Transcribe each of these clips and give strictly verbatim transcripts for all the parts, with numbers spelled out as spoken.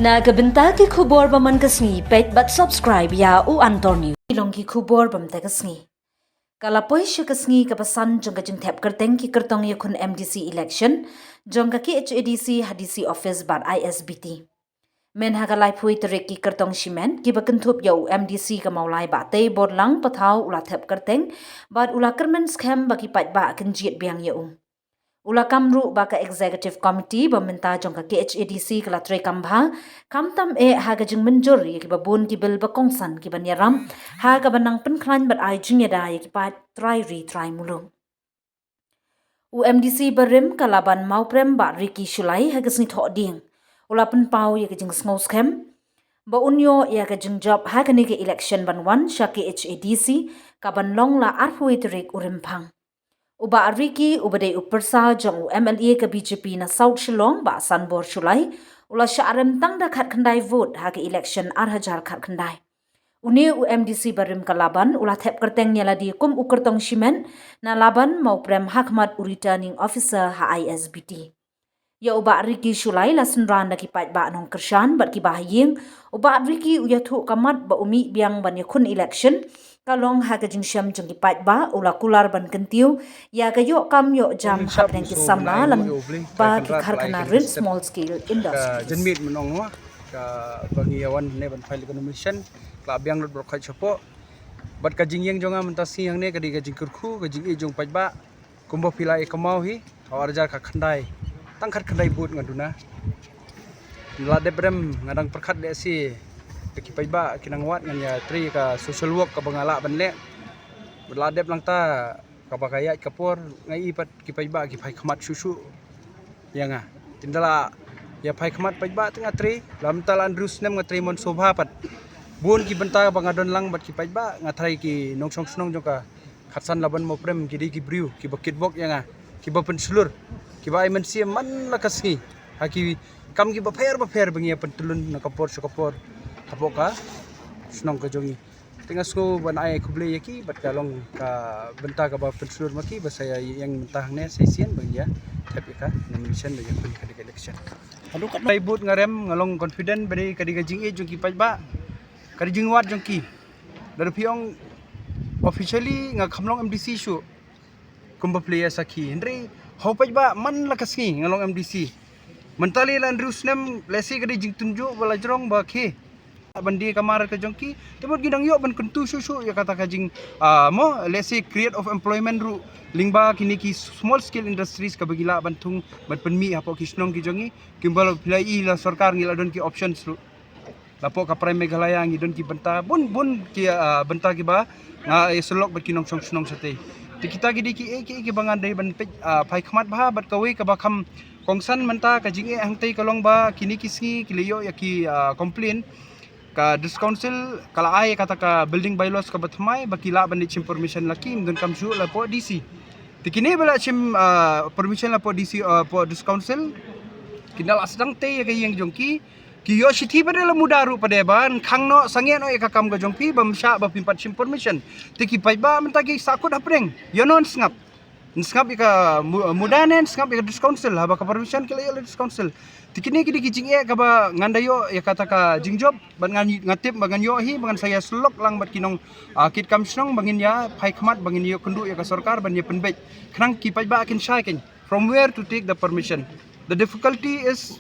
Na ka bynta ki khubor ba man ka sngi, peit bad subscribe ïa U Antor News. Ki long ki khubor ba mynta ka sngi. Ka la poi sha ka sngi kaba san jong ka jingthep kyrteng ki kyrtong ïakhun M D C election jong ka K H A D C ha D C office bad I S B T. Myn ha ka laiphew tarik ki kyrtong shimet kiba kynthup ïa u M D C ka Mawlai Bah Teiborlang Pathaw u la thep kyrteng bad u la kyrmen skhem ba ki paidbah kin jied biang ïa u. U la kam ruh ba ka Executive Committee ba mynta jong ka K H A D C ka la treikam bha, khamtam eh ha ka jingmynjur ïa kiba bun ki bill ba kongsan kiban ïarap ha kaba nang pynkhlaiñ bad ai jingïada ïa ki paid trai ri trai muluk. U M D C barim ka Laban Mawprem Bah Ricky Shullai ha ka sngi Thohdieng u la pynpaw ïa ka jingsngewskhem ba un ïoh ïa ka jingjop ha kane ka election ban wan sha K H A D C kaban long la arphew tarik u Rymphang. U Bah Ricky uba dei u pyrsa jong u M L A ka B J P na South Shillong Bah Sanbor Shullai u la shah rem tang da khatkhyndai vote ha ka election ar hajar khatkhyndai. Une u M D C barim ka Laban u la thep kyrteng ïa lade kum u kyrtong shimet na Laban Mawprem ha khmat u Returning Officer ha I S B T. Ïa u Bah Ricky Shullai la synran da ki paidbah nongkyrshan bad kiba ha ïing. U Bah Ricky u ïathuh ka mat ba u mih biang ban ïakhun election ka long ha ka jingshem jong ki paidbah, u la kular ban kyntiew ïa ka ïoh kam ïoh jam hapdeng ki samla lem bad ki karkhana rin small scale industries. Ka jingmih mynta ngi wan hangne ban file ka nomination, la biang lut bad ka jingïeng jong nga mynta sngi hangne ka dei ka jingkyrkhu, ka jingïeit jong paidbah. Kumba phi la ïa kynmaw hi, ha u ar hajar khatkhyndai, tang khatkhyndai vote nga duna. La dep rem, nga dang pyrkhat lehse ïa ki paidbah ki nang wad, ngan ïatrei ka social work kaba nga lah ban leh. La dep lang ta kaba ka ïaid ka por, nga i pat ki paidbah ki phai khmat shuh shuh ïa nga. Te ynda la ïa phai khmat paidbah te nga trei, la mynta la hynriew snem nga trei mon sobha pat. Bun ki bynta ba nga don lang bad ki paidbah, nga tharai ki nongshong shnong jong ka Khatsan Laban Mawprem ki dei ki briew kiba kitbok ïa nga, kiba pynshlur, kiba ai mynsiem man la ka sngi ha ki kam kiba pher bapher ba ngi ïa pyntlun na ka por sha ka por hapoh ka shnong ka jong ngi. Te nga sngew ban ai khublei ïa ki bad ka long ka bynta kaba pynshlur ma ki ba sa ïa ïeng mynta hangne sa shisien ba ngi ïa thep ïa ka nomination ba ïa pyn ka dei ka election. Haduh katno vote nga rem, nga long confident ba dei ka dei ka jingïeit jong ki paidbah, ka dei jingwad jong ki. Lada phi ong officially nga kham long M D C shuh kumba phi la ïa sakhi. Hynrei ha u paidbah man la ka sngi nga long M D C. Mynta la hynriew snem, lehse ka dei jingtynjuh ba la jrong ba khie ban die ka mar ka jong ki. Te mut ngi dang ïoh ban kyntu shuh shuh ïa kata ka jing, ah, mo, lehse create of employment ruh lyngba kine ki small scale industries kaba ngi lah ban thung ban pynmih hapoh ki shnong ki jong ngi. Kumba phi la i la sorkar ngi la don ki options ruh. Hapoh ka Prime Meghalaya ngi don ki bynta bun bun ki, ah, bynta kiba nga ïa sylok bad ki nongshong shnong shatei. Te kita ki dei ki ei ki ei kiba ngan dei ban peit, ah, phai khmat bha bad kawei kaba kham kongsan mynta ka jingeh hangtei ka long ba kine ki sngi ki la ïoh ïa ki, ah, complain. Ka District Council ka la ai kata ka building bylaws kaba thymmai ba ki lah ban leit shim permission la ki, ym don kam shuh la hapoh D C. Te kine ba la shim, ah, permission la hapoh D C, ah, hapoh District Council, ki la sdang tei ïa ka ïing jong ki, ki ïoh shithi pat de la muda ruh pat de ba khang noh sangeh noh ïa ka kam ka jong phi bym shah ba phim pat shim permission. Te ki paidbah mynta ki sahkut hapdeng, ïa non sngap. Sngap ïa ka mu-, muda ne sngap ïa ka District Council, haba ka permission ki la ïoh la District Council. Te kine ki dei ki jingeh kaba ngan da ïoh ïa kata ka jingjop, bad ngan, ngan tip ba ngan ïoh hi, ba ngan sa ïa sylok lang bad ki nong, ah, kit kam shnong, ba ngin ïa phai khmat, ba ngin ïoh kynduh ïa ka sorkar, ban ïa pynbeit. Khnang ki paidbah kin shai kein from where to take the permission. The difficulty is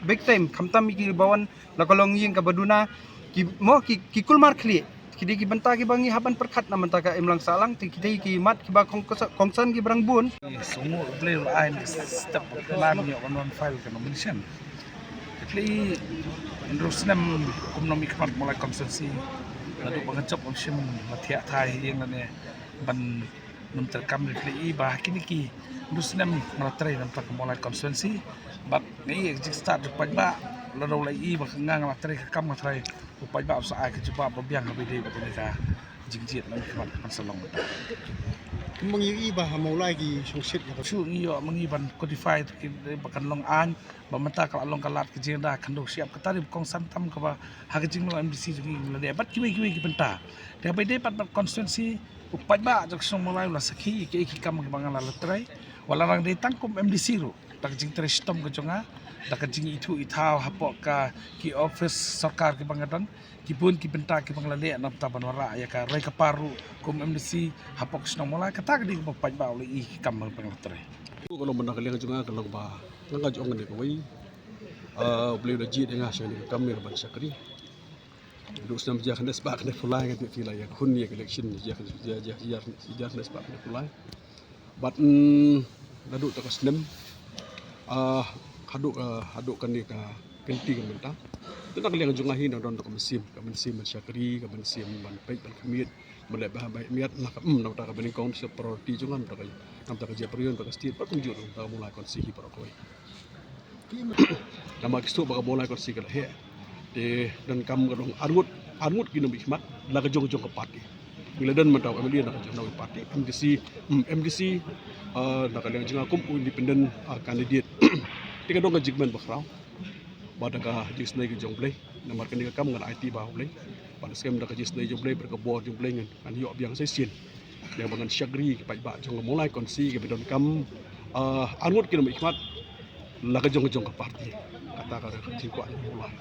big time. Khamtam ïa ki ba wan la ka longïing kaba duna, ki mo ki, ki kulmar khlieh. Ki dei ki bynta kiba ngi hap ban pyrkhat na mynta ka imlang sahlang, te ki dei ki mat kiba kong-, kongsan kiba dang bun. Sngewnguh Blei u la ai step ba pynlong ïa ka non file ka nomination. Te hynriew snem kumno mih khmat Mawlai constituency. Naduh ba nga jop ngam shym la thiah thai ïing lane ban nym treikam. Te i ba kine ki hynriew snem nga la trei na ka Mawlai constituency. Bad nga i jingstad jong paidbah, lada u la i ba nga nga la trei ka kam nga trei, u paidbah u sa ai ka jubab ba biang kaba ïadei bad kane ka jingjied na mih khmat ka Pansalong. Kumba ngi ïohi ba ha Mawlai ki shongshit ïa ka. Shu ngi ïoh ma ngi ban codify ki ba kan long aiñ, ba mynta ka la long ka lad ka jingda khyndew shyiap, kata dei ba kongsan tam kaba ha ka jinglong M D C jong ngi lade bad kiwei kiwei ki bynta. Te haba ïadei pat bad constituency, u paidbah jong ka shnong Mawlai u la sakhi ïa ki, ïa ki kam kiba nga la trei. Wat la dang dei tang kum M D C ruh, Da ka jingtrei shitom ka jong nga, da ka jingithuh ithaw hapoh ka ki office sorkar kiba nga don, ki bun ki bynta kiba nga la leh namar ban wanrah ïa ka roi ka par ruh kum M D C hapoh ka shnong Mawlai, kata ka dei kaba paidbah u la i ki kam ba nga la trei. Ka long ba na ka liang jong nga ka long ba nga ka jong nga ne kawei, ah, U Blei u la jied ïa nga sha kane ka kam ïa ka ban shakri. Naduh snem hajar khyndai spah khyndai phew lai nga dei ki la ïa khun ïa ka election hajar, hajar, hajar, hajar khyndai spah khyndai phew lai. Bad, mm, naduh ta ka snem, ah, haduh, ah, haduh kane ka kynti ka mynta. Te na ka liang jong nga hi nga don ka mynsiem, ka mynsiem ban shakri, ka mynsiem ban peit ban khmih, ban leh ba, ba miat na ka, mm, na ka ba nyngkong, priority jong nga na ka, na ka Jaipur, na ka state, bad kumjuh na ka Mawlai constituency hi baroh kawei. Namar ki shu ba ka Mawlai constituency ka la heh. Te donkam ka long arngut, arngut ki nongmihkhmat la ka jong jong ka party. Ngi la don mynta u M L A na ka jong ka party, M D C, mm, M D C, ah, na ka liang jong nga kum u independent, ah, candidate. Te ka don ka jingkmen bakhraw. Bad da ka jingsnei ka jong U Blei, namar kane ka kam ngan aiti ba U Blei. Bad skhem da ka jingsnei jong U Blei bad ka bor jong U Blei ngan, ngan ïoh biang sa shisien. Ïa ba ngan shakri ki paidbah jong ka Mawlai constituency kiba donkam, ah, arngut ki nongmihkhmat la ka jong ka jong ka party. Kata ka jingkwah jong u Mawlai.